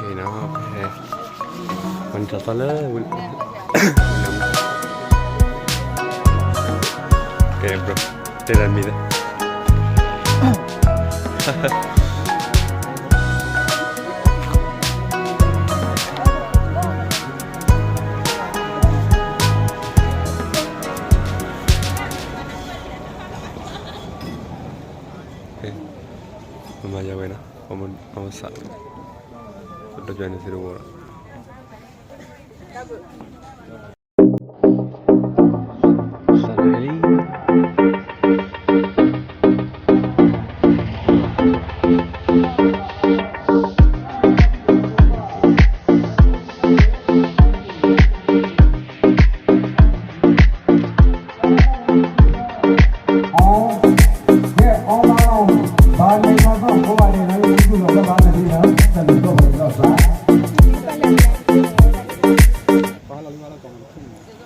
နီၤ, ပှၤနံၤထီၣ်သီလၢဝံၤ, ကဲ bro, တဲဒၣ်မံၤလၢ မၤယၤဝဲနီၤ, အမစးဝဲ, ပတကြွန့ၣ်သ့တဝီလီၤ.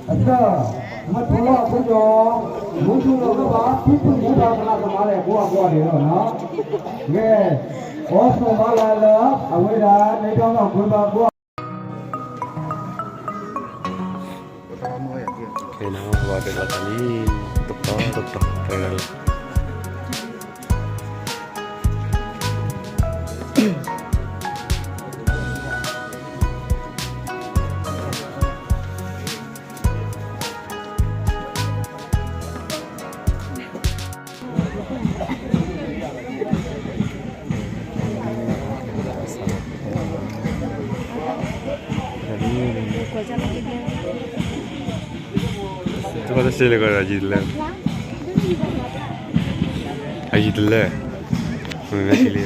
အသၢ, မထိလီၤအဖိကၠီ, မူထူလီၤကဘၣ် ဖုဖုမူဘၣ်ကလးကမၤလဲၣ် ကိးအကိးဒဲးလီၤနီၤ, ဂ့ၤ, အိၣ်ဆိးဘၣ်လၢလၢ အဝဲဒၣ် နထီၣ်နီၢ်ကွ့ဘၣ်ကိး ခဲနီၤ ဝဲဒၣ်လီၤတၢ်လံ, တပတီၢ်တပတီၢ် တၢ်လၢ တဘၣ်တစဲးလၢကီး အယံၤတလၢ, အယံၤတလၢ, မ့ၢ်မ့ၢ်လံ ကဲ,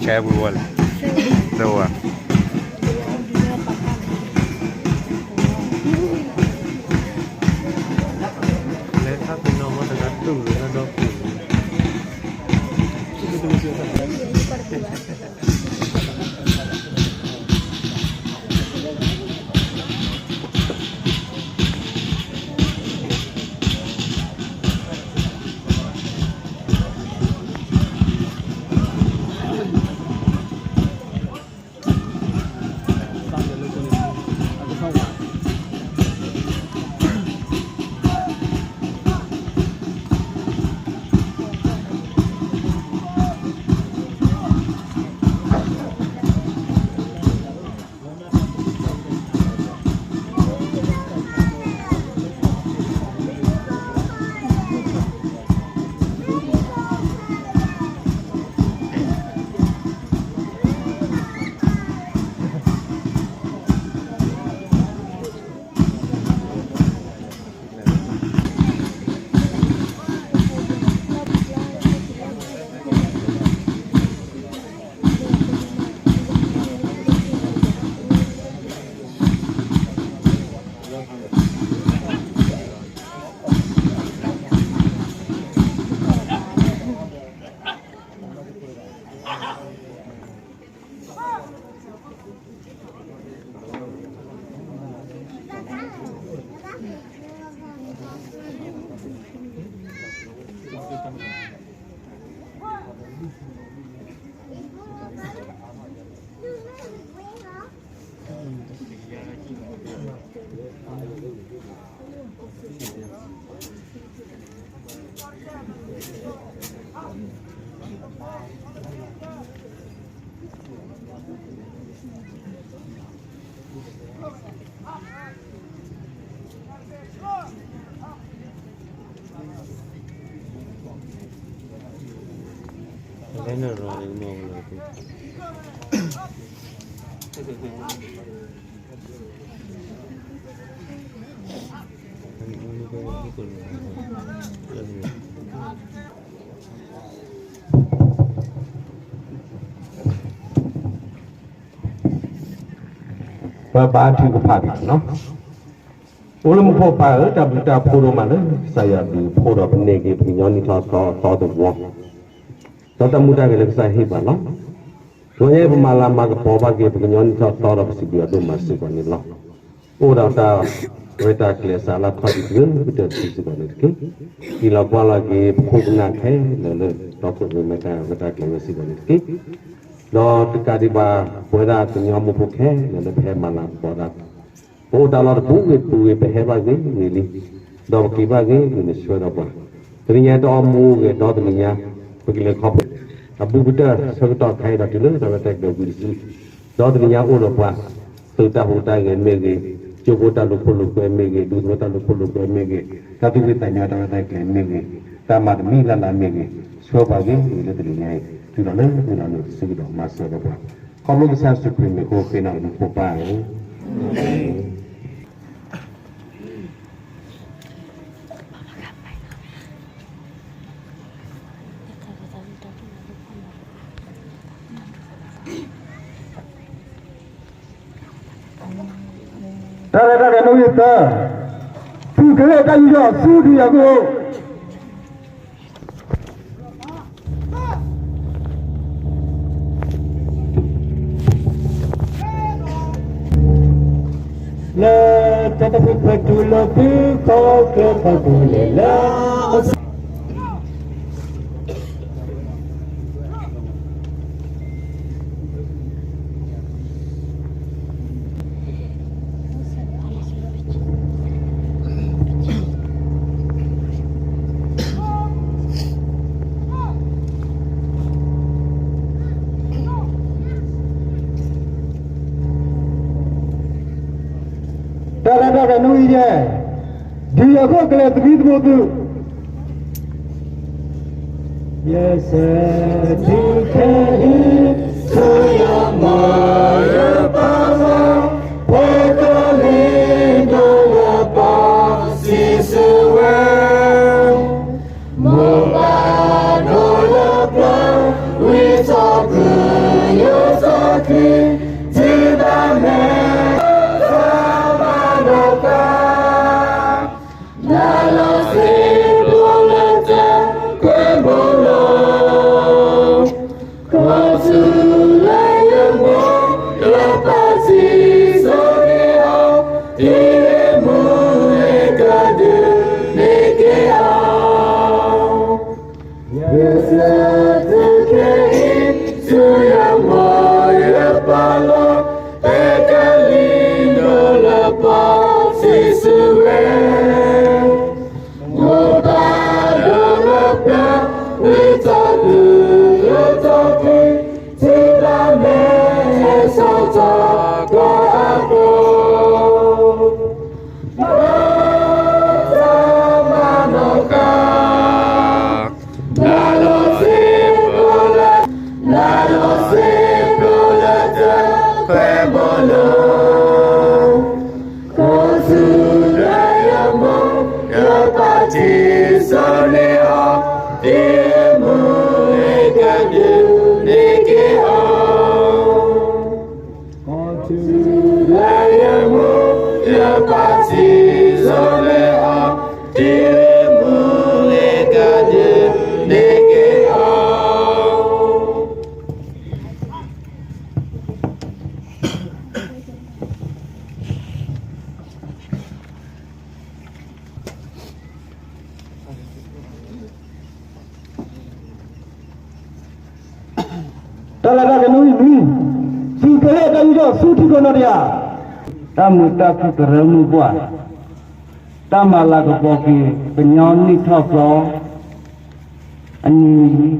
ဆဲးပူၤဝဲလဲၣ်, သဝဲ, လဲၤထါပ့ၤနီၣ်မ့ၢ်တဂၤတူၢ်ဂ့ၤလၢဒီပူၤ ပဘါထုကဖၣ်က့ၤနီၤ. အိၣ်လၢမူခိၣ်ပၢ်ဧၢ, တၢ်ဘျုးတၢ်ဖှိၣ်ဒိၣ်မးလၢကစၢ်ယွၤဘျုးဖှိၣ်ဒီးပန့ၢ်က့ၤ ပကညီနံၣ်ထီၣ်သီသီသဝီ, ဒီးတၢ်မူတၢ်ဂဲၤလၢကစၢ်ဟ့ၣ်ပှၤလီၤ. တနံၤအံၤ ပမၤလၤမၤကပီၤဘၣ်က့ၤ ပကညီနံၣ်ထီၣ်သီဒီး ပစံးဘျုးအဒိၣ်မးစ့ၢ်ကီးန့ၣ်လီၤ. အိၣ်ဒီးတၢ်ရဲၣ်တၢ်ကျဲၤ စးလၢခီၣ်ထံးတုၤလၢကတၢၢ်တစုစ့ၢ်ကီးန့ၣ်တက့ၢ်. ဟ့ၣ်လီၤကွၢ်လီၤက့ၤ ပခိၣ်ပနၢ်ခဲလၢာ်လၢ ဒီခိၣ်ရိၣ်မဲတၢ်ရဲၣ်တၢ်ကျဲၤဝဲစ့ၢ်ကီးန့ၣ်တက့ၢ်. ဒီးတကးဒံးဘၣ် ပဝဲဒၣ်ကညီမိၢ်ဖိခဲလၢာ်လၢပဟဲမၤလၤကပီၤတၢ် ပအိၣ်တၢ်လီၢ်တပူၤဂ့ၤတပူၤဂ့ၤ ပဟဲဘၣ်ဂ့ၤဂ့ၤလံ, ဒီးပက့ၤဘၣ်ဂ့ၤဂ့ၤန့ၣ် ဆှၢဒီးပှၤ, တနံၤညါတအီမူဂ့ၤ ဒီတနံၤညါ ပကလဲၤခီဖျိ အဘူးကတၢၢ်ဆၢကတီၢ်ခါအံၤဒီး တုၤလၢတၢ်ရဲၣ်တၢ်ကျဲၤဝံၤတစု, ဒီတနံၤညါအိၣ်ဒီးပှၤ သုးတၢ်ဟူးတၢ်ဂဲၤမ့ၢ်ဂ့ၤ, ကၠိဖိတၢ်လိာ်ခိၣ်လိာ်ကွဲမ့ၢ်ဂ့ၤ, ဒူသဝီတၢ်လိာ်ခိၣ်လိာ်ကွဲမ့ၢ်ဂ့ၤ, တၢ်သူၣ်ဖှံသးညီတၢ်ရဲၣ်တၢ်ကျဲၤမ့ၢ်ဂ့ၤ, တၢ်မၤတမံၤလၢ်လၢ်မ့ၢ်ဂ့ၤ, ဆှၢပှၤဂ့ၤဂ့ၤလၢတနံၤညါအံၤ တုၤလီၤလၢမုၢ်လီၤနုာ်တစုကဒီး မၤစၢၤဒီးပှၤ ခီဖျိကစၢ်ယ့ၣ်ၡူးခရံာ်မံၤအဃိ ဃ့နၤလၢမူခိၣ်ပၢ်ဧၢ. တၢ်ရဲၣ်တၢ်ကျဲၤနီၣ်ဂံၢ်သၢ, သုးကရၢတၢ်ယူးယီၣ် ဆူဒုးယၤခိၣ် လၢတၢ်တၢ်ဖုၣ်ဖုၣ်တူၢ်လိာ်သုခီကျၢၢ်ဖးဒိၣ်လဲၣ်လၢ တၢ်ရဲၣ်တၢ်ကျဲၤနီၣ်ဂံၢ်ယဲၢ်, ဒုးယၤခိၣ်ကလဲၤသဘံၣ်သဘိၣ်သုး ယဆၢထၢၣ်ခဲအံၤ ဆူယမၤယပၢ်လီၤ, ဖဲကလံၤဒိၣ်လၢပှၤစံးဆၢဝဲ, မိၢ်ပၢ်ဒိၣ်လၢပျၢၤ ဝံသးစူၤ ယသးခု ထံၣ်ဘၣ်မဲာ် သးဘၣ်နီၢ်ကါ နၤလီၤစ့ၢ်ကီးလၢတၢ်ကွဲဘိလီၤ. ခီဆူလၢယမိၢ်ယပၢ်စံးဆၢန့ၢ်အီၤ, ဒ်မုၢ်ဂ့ၤကဒုးန့ၢ်က့ၤအီၤ ယဆၢထၢၣ်ခဲအံၤ ဆူယမိၢ်ယပၢ်လီၤ, ဖဲကလံၤဒိၣ်လၢပှၤစံးဆၢဝဲ, မိၢ်ပၢ်ဒိၣ်လၢပျၢၤ ဝံသးစူၤ ယသးခု ထံၣ်ဘၣ်မဲာ် ဟဲစိာ်ထီၣ်ကီၢ်အကျိၤ သးဘၣ်နီၢ်ကါ နၤလီၤစ့ၢ်ကီးလၢ နၤလီၤစ့ၢ်ကီးလၢတၢ်ကွဲဘိလီၤ. ခီဆူလၢယမိၢ်ယပၢ်စံးဆၢန့ၢ်အီၤ, ဒ်မုၢ်ဂ့ၤကဒုးန့ၢ်က့ၤအီၤ ခီဆူလၢယမိၢ်ယပၢ်စံးဆၢန့ၢ်အီၤ, ဒ်မုၢ်ဂ့ၤကဒုးန့ၢ်က့ၤအီၤ တၢ်လၢတၢ်ကနူၤအံၤ, သုးကလၢတၢ်ယူးယီၣ်ဆူထံကျိနီၣ်တယၢ်, တၢ်မုာ်တၢ်ခုၣ်ကရၢမိၢ်ပှၢ်, တၢ်မၤလၤကပီၤက့ၤ ကညီနံၣ်ထီၣ်သီ, အနံၣ်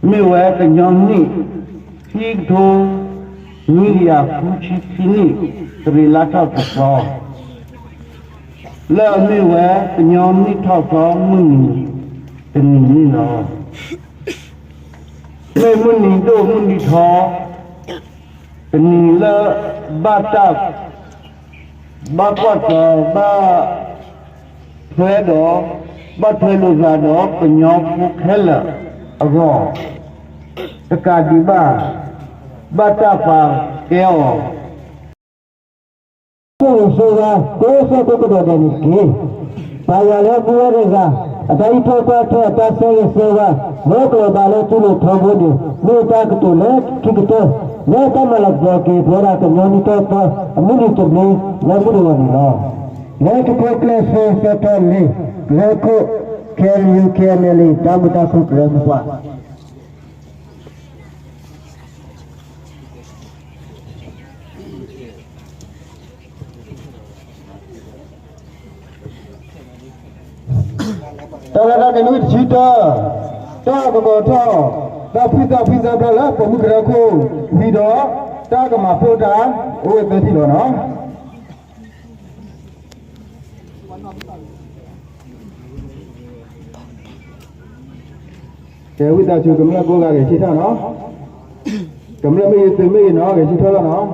မ့ၢ်ဝဲကညီနံၣ် ခံကထိ နွံကယၤဃုဆံခံနံၣ် တရ့လါထီၣ်တသီ, လၢအမ့ၢ်ဝဲကညီနံၣ်ထီၣ်သီမုၢ်နံၤတနံၤန့ၣ်လီၤ. မ့ၢ်မုၢ်နံၤဒိၣ်မုၢ်နံၤထီ တနံၤလၢ ဘၣ်တၢ် ဘၣ်ကွၢ်တၢ် ဘၣ်ထွဲဒီး ဘၣ်ထွဲလိာ်သးဒီးကညီဖိခဲလၢာ်အဂီၢ် တကးဒံးဘၣ် ဘၣ်တၢ်ပာ်ကဲအီၤ ဆိၣ်ဂ့ၤဆိၣ်ဝါ ကိးဆၢကိးကဒီးဒဲးန့ၣ်တက့ၢ်. ပၢ်ယွၤလၢမူဝဲတဂၤ အတၢ်အံးထွဲကွၢ်ထွဲအတၢ်ဆၢဂ့ၤဆၢဝါ မ့ၢ်ကျိၤဘၣ်လၢထူလိာ်ထီဘိန့ၣ် မ့ၢ်တၢ်ကတိၤလၢခံကတၢၢ် လၢတၢ်မၤလၤကပီၤက့ၤ ပဝဲဒၣ်ကညီနံၣ်ထီၣ်သီ အမုၢ်နံၤသဘျ့ လၢမုၢ်တဂီၤန့ၣ်လီၤ. လၢသုးခိၣ်ကျၢၢ်စီၤစီၤထီၣ်လ့ ကရၢခိၣ် ခဲအံၤယူၣ် ခဲအံၤယူၣ် တၢ်မုာ်တၢ်ခုၣ်ကရၢမိၢ်ပှၢ် တၢ်လၢတၢ်န့ၣ်မ့ၢ်တဆံတၢ, တၢ်ကမီၤထီၣ် တၢ်ဖှံသးဖှံသးဖျိလၢပိာ်မုၣ်ကရၢခိၣ် ဝံၤဒီး တၢ်ကမၤပိၢ်တၢ် အိၣ်ဝဲသၢထံၣ်လီၤနီၤ. ကဲဝံသးစူၤ ကမျၢၢ်ကိးဂၤဂဲၤဆၢထၢၣ်နီၤ, ကမျၢၢ်မ့ၢ်ဂ့ၤသုးမ့ၢ်ဂ့ၤနီၤ ဂဲၤဆၢထၢၣ်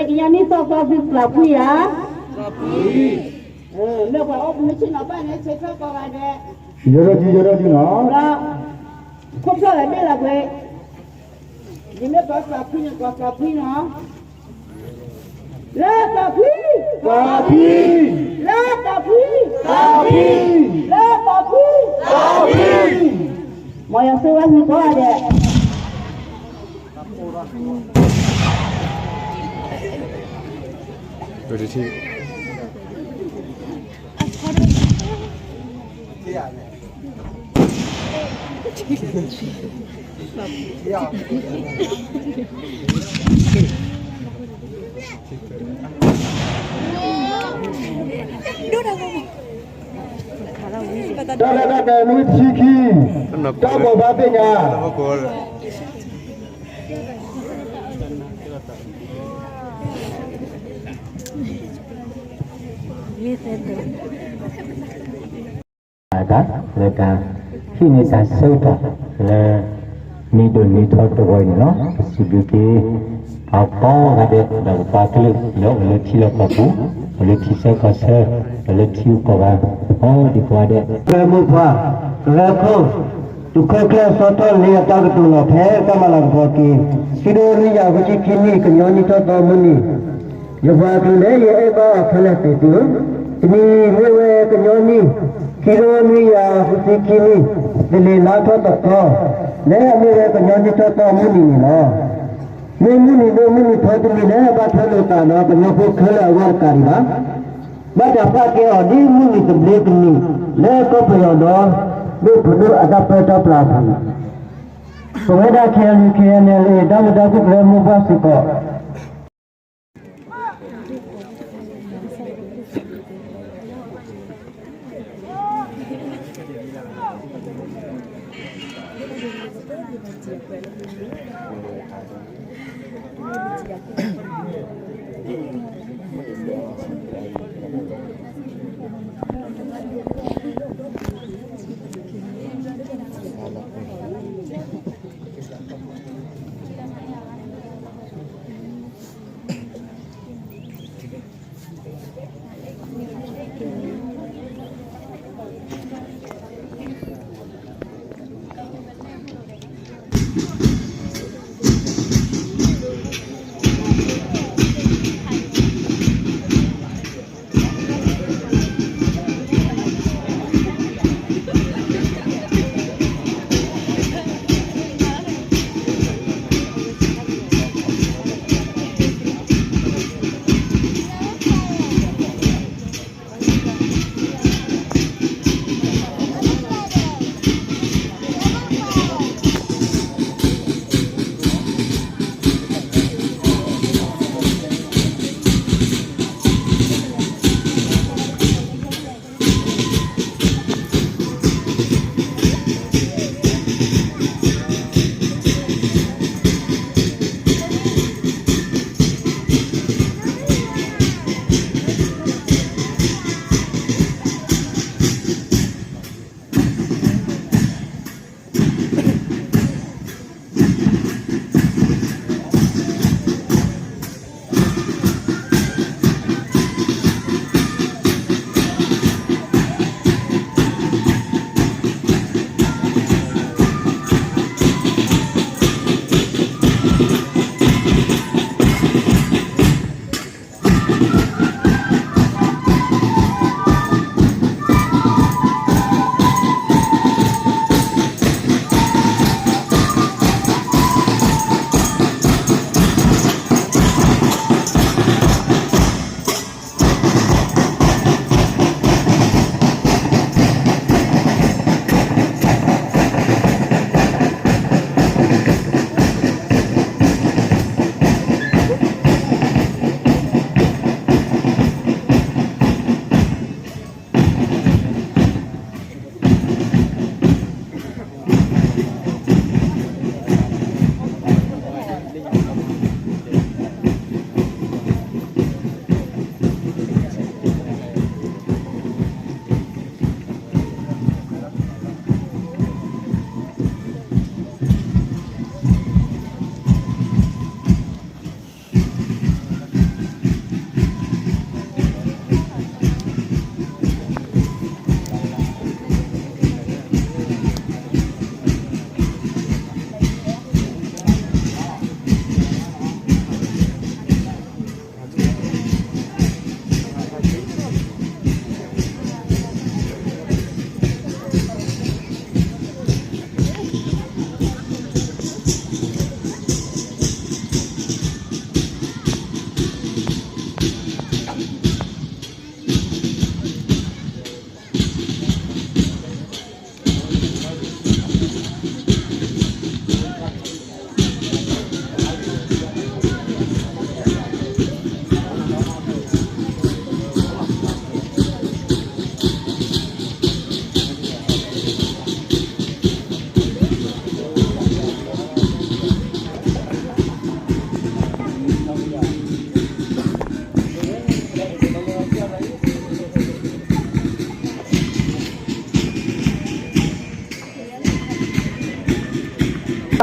လီၤနီၤ. မ့ၢ်ခရံာ်န့ၣ်ကညီနံၣ်ထီၣ်သီသုသးဖှံဧါ, မ့ၢ်ပှၤအိၣ်မုာ်ဆ့ၣ်နီၤဘၣ်န့ၣ် ဆၢထၢၣ်ကိးဂၤဒဲး, ယိယိယိယိနီၤ, ခိၣ်ဖျီၣ်လၢဒ့ၣ်လီၤကွံာ်, ယမ့ၢ်ပှၤသးဖှံန့ၣ် ပှၤသးဖှံနီၤ. လၢသးဖှံ, သးဖှံ, လၢသးဖှံ, သးဖှံ, လၢသးဖှံ, သးဖှံ, မ်ယွၤဆိၣ်ဂ့ၤသုကိးဂၤဒဲး. တၢ်လၢတၢ်ပှဲၤမုၢ်ထံခံ, တၢ်ဘိးဘၣ်သ့ၣ်ညါ တၢ် လၢတၢ်ဟံးန့ၢ်တၢ်ဆၢကတီၢ်လၢ နံၣ်ဒိၣ်နံၣ်ထီတဝီအံၤန့ၣ်လီၤ. ပစံးဘျုးက့ၤ ပှၤကိးဂၤဒဲး ဒီးပပှၤကလုာ်လၢအိၣ်လၢထံလီၢ်ကီၢ်ပူၤ, အိၣ်လၢထံဆၢကီၢ်ဆၢ, အိၣ်လၢထံဂုၤကီၢ်ဂၤ, အိၣ်ဒံးကိးဂၤဒဲး, ကရၢမိၢ်ပှၢ်, ကရၢခိၣ်, သုးခိၣ်ကျၢၢ်စီၤထီၣ်လ့အတၢ်ကတိၤလီၤဖဲတၢ်မၤလၤကပီၤက့ၤ ခံကထိနွံကယၤဃုဆံခံနံၣ် ကညီနံၣ်ထီၣ်သီမုၢ်နံၤ ယပှၤကလုာ်လၢယအဲၣ်ဘၣ်အီၤခဲလၢာ်သ့ၣ်သုဧၢ, တနံၤအံၤမ့ၢ်ဝဲကညီနံၣ် ခံကထိနွံကယၤဃုဆံခံနံၣ် တရ့လါထီၣ်တသီ, လၢအမ့ၢ်ဝဲကညီနံၣ်ထီၣ်သီမုၢ်နံၤန့ၣ်လီၤ. မ့ၢ်မုၢ်နံၤဒိၣ်မုၢ်နံၤထီတမံၤလၢဘၣ်ထွဲလိာ်သးဒီးကညီဖိခဲလၢာ်အဂီၢ်တကးဒံးဘၣ် ဘၣ်တၢ်ပာ်ကဲအီၤဒ်မုၢ်နံၤသဘျ့တနံၤ လၢကီၢ်ပယီၤဒီး ဒိၣ်ပဒိၣ်အတၢ်ပၢတၢ်ပြးအပူၤ, ပဝဲဒၣ် ခဲအံၤယူၣ် ခဲအံၤယူၣ် တၢ်မုာ်တၢ်ခုၣ်ကရၢမိၢ်ပှၢ်စ့ၢ်ကီး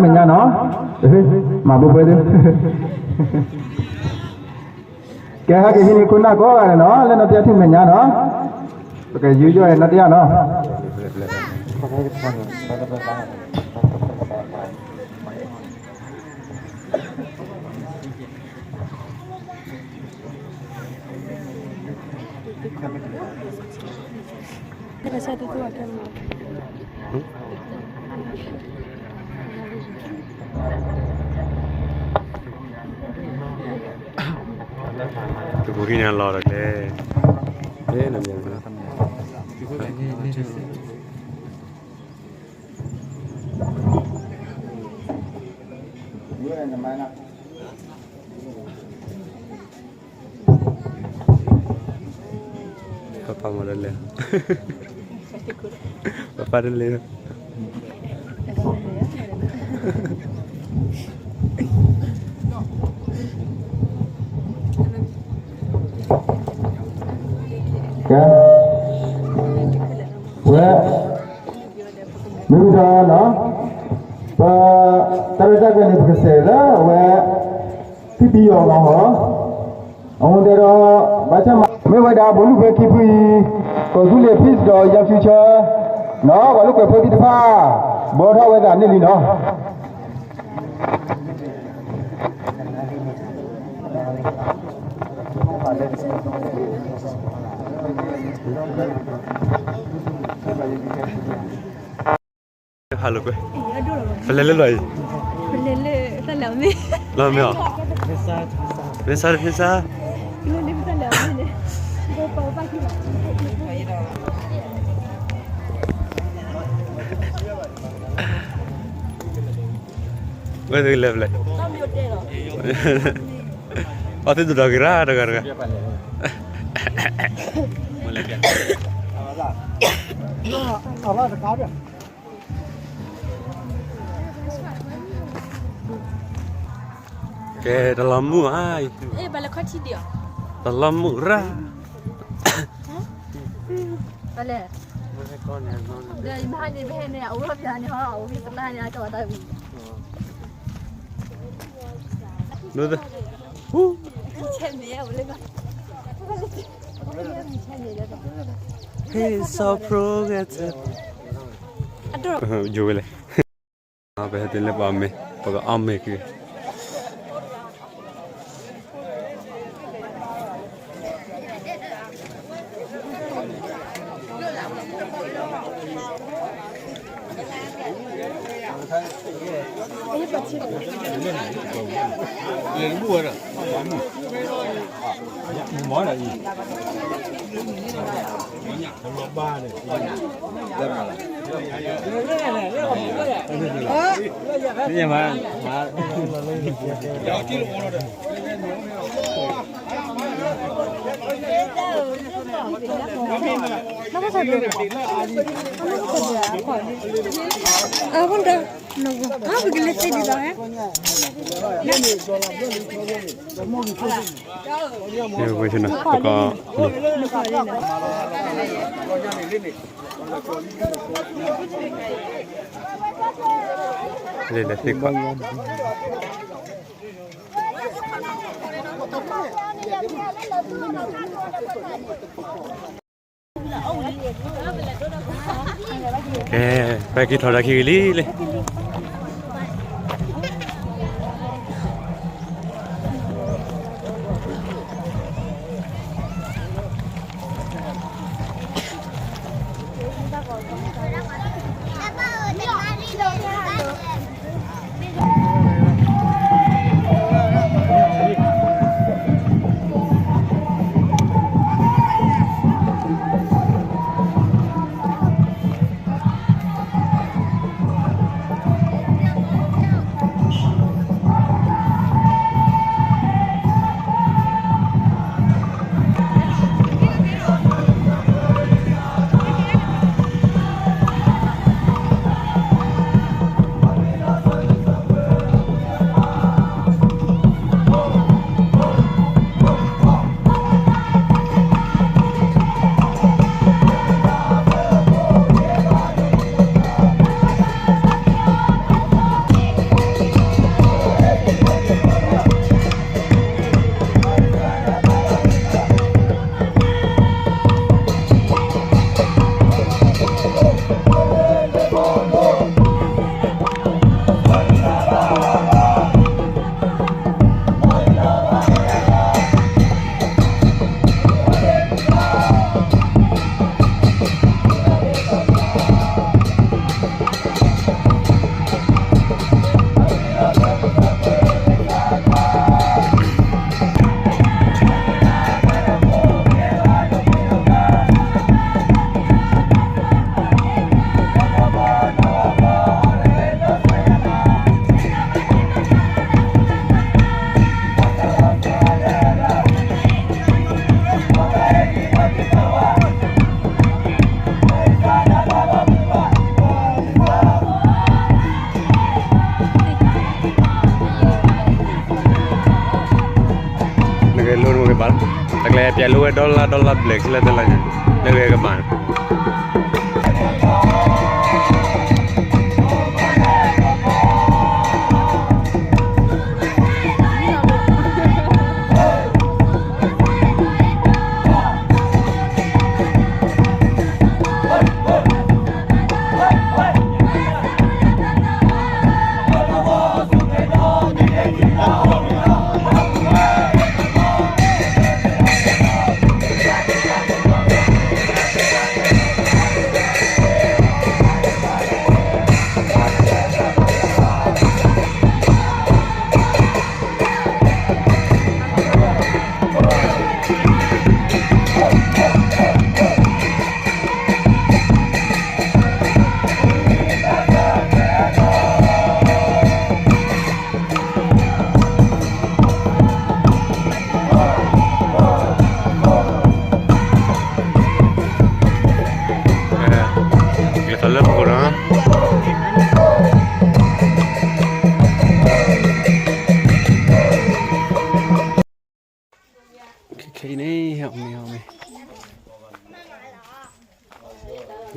မဲာ်ညါနီၤ, မၤဘိဘဲဒၣ်, ကဲ ဟဲက့ၤဟံးန့ၢ်ခိၣ်နၢ်ကိးဂၤန့ၣ်နီၤ, လၢနီၢ်တယၢ်ထံၣ်မဲာ်ညါနီၤ, ပကယူးယီၣ်နီၢ်တယၢ်နီၤ. တပူၤဟံးန့ၢ်လီၤဒီးကျဲ, ပပၢ်မၤဒ်လဲၣ်, ပပၢ်ဒ်လဲၣ်, ကဲ, ဝဲ မ့ၢ်ဝံၤဒီးနီၤ, ပတၢ်ရဲၣ်တၢ်ကျဲၤန့ၣ် ပကစဲးလၢအဝဲ ဖံဖံယီၤလီၤဟီ, အဝဲတဲဒီး ဘၣ်ဆၣ်မး မ့ၢ်ဝဲဒၣ် ဘိလူၢ်ဖဲခံဖုအံၤ ကီၢ်သူလ့ၤ peace ဒီး young future နီၤ, ပှၤလိာ်ကွဲဖိသ့ၣ်တဖၣ် ဘီထီၣ်ဝဲသးန့ၣ်လံနီၤ. ဟါလၢကွဲ, ပလဲၤလၢလီၤအံၤ, ပလဲၤလၢတၢ်လဲၤမ့ၢ်, လီၤမ့ၢ်အီၤ, ဖဲဆါ ဖဲဆါ, ဝဲသ့ၣ်လဲၤဖဲလဲၣ်, အီၣ်သ့ၣ်ဒိၣ်ဒီးကရၢတဂၤတဂၤ, ကဲ တလီၤမုၢ်ဧါ, တလီၤမုၢ်ရၣ်, ဟ့ၣ်စီၤ progress, ယိၤဝဲလဲၣ်, ပဟဲတုၤလၢပှၤမဲာ် ပကအီၣ်မဲာ်က့ၤ လၢသ့ၣ်ခီၣ် ကဲ ပက့ၤထီၣ်တၢ်ခံဂ့ၤလံလံ. ဒီလါဒီလါဘျဲၣ်ခံလါတလါညါ လၢဂဲၤကဘၣ် ကဲ လၢပ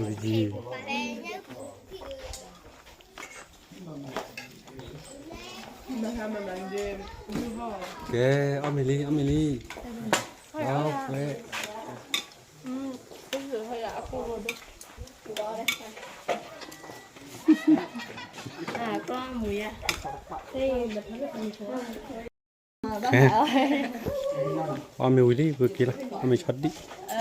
ကီၢ်ဒီး ခဲခဲအံၤန့ၣ် ဟဲအီၣ်မ့ၤ ဟဲအီၣ်မ့ၤ ပူၤတယံၤ ကဲ အီၣ်မ့ၤ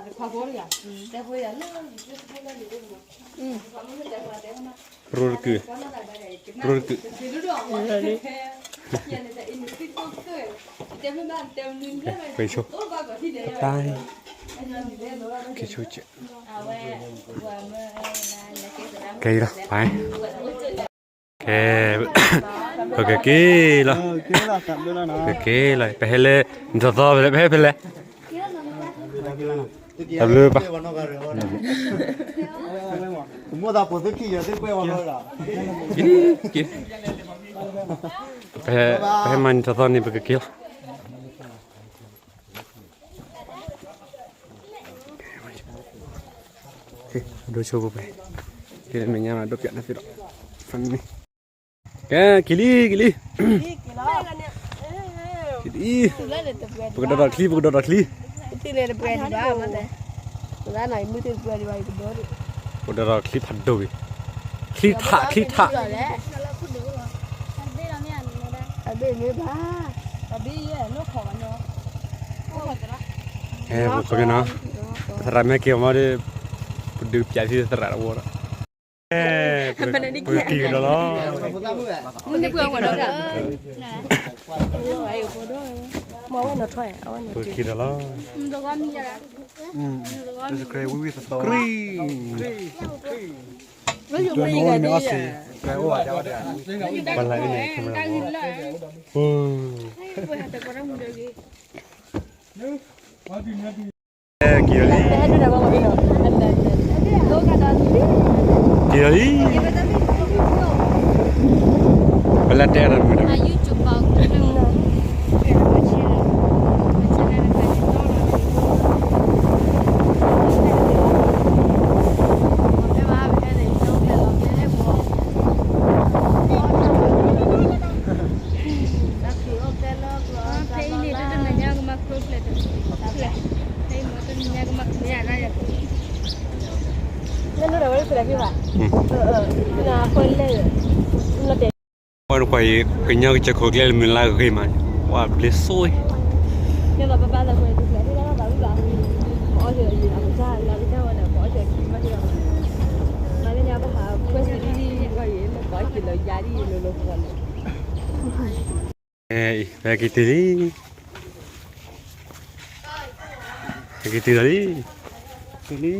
လံ အီၣ်မ့ၤလံ အီၣ်ဝဲ ကဲ အီၣ်မ့ၤဝံၤလံ ပက့ၤလီၤ အီၣ်မ့ၤဆီဒံၣ် ရိတကုာ် ရိတကုာ် ကဲ ပှဲၤဆိ တၢ် ကဲဆိကဲ ကဲအံၤလီၤ ဘၣ် ကဲ ပကက့ၤလီၤ ကက့ၤလီၤ ပဟဲလၢ နသီသီဖဲလဲၣ် ပဟဲဖဲလဲၣ် တဘျုးဘၣ် က့ၤ က့ၤ ပဟဲ ပဟဲမၤနံၤထီၣ်သီန့ၣ် ပကက့ၤလီၤ ဒိဆိပှဲၤပှဲၤ က့ၤလၢမဲာ်ညါမး ဒိပၠးနၤသ့ဒီး ကဲ က့ၤလံ က့ၤလံ က့ၤလံ ပကဒိးထီၣ်ချံ ပကဒိးထီၣ်ချံ ပကဒိးထီၣ်ချံဖးဒိၣ်ဝံၤ ချံထး ချံထး အဲ ပကီၢ်မ့ၢ်နီၤ သရၣ်မ့ၢ်က့ၤအီၤမးဒီး ပဒုးပၠးသံသရၣ်တဝီဒီး ပကက့ၤကဒီးလီၤ ပကက့ၤဒီးလီၤ ပလၢန့ၣ် camera က့ၤလီၤလံ က့ၤလီၤလံ ပလၢတဲအီၤတမုာ်တမုာ် ဖဲအံၤန့ၣ် တၢ်တမဲာ်ညါကမၤကျိဖျဲးတ ဖဲအံၤမ့ၢ်တၢ်တမဲာ်ညါကမၤကျိ လၢနအိၣ်ဒီးဝဲဖဲလဲၣ်ဖဲဘၣ် နခွဲးလဲၣ် နတဲ ပှၤတခွါအံၤ ကညီကစၢၢ်ခိၣ်ကျဲလၢမုၢ်လၢ်ဂ့ၤမး ပှၤဘျ့စိ ပက့ၤတုၤလံ ပက့ၤတုၤလီၤလံ တုၤလံ တုၤလီၤ ပက့ၤတုၤလီၤ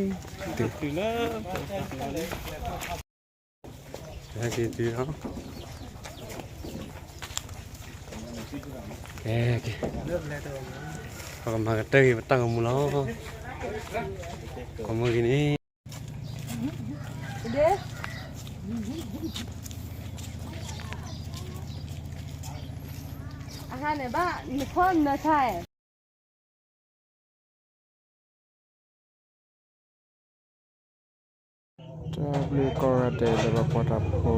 ကဲ ပကမၤကတၢၢ်က့ၤပတၢ်ဂီၤမူလီၤ ဂီၤမူဂ့ၤန့ၣ် အဟါန့ၣ်ဘၣ် နခီနဆါ တၢ်ဘျုးကိးဂၤဒဲးလၢပှၤပှၤတၢ်ဖိ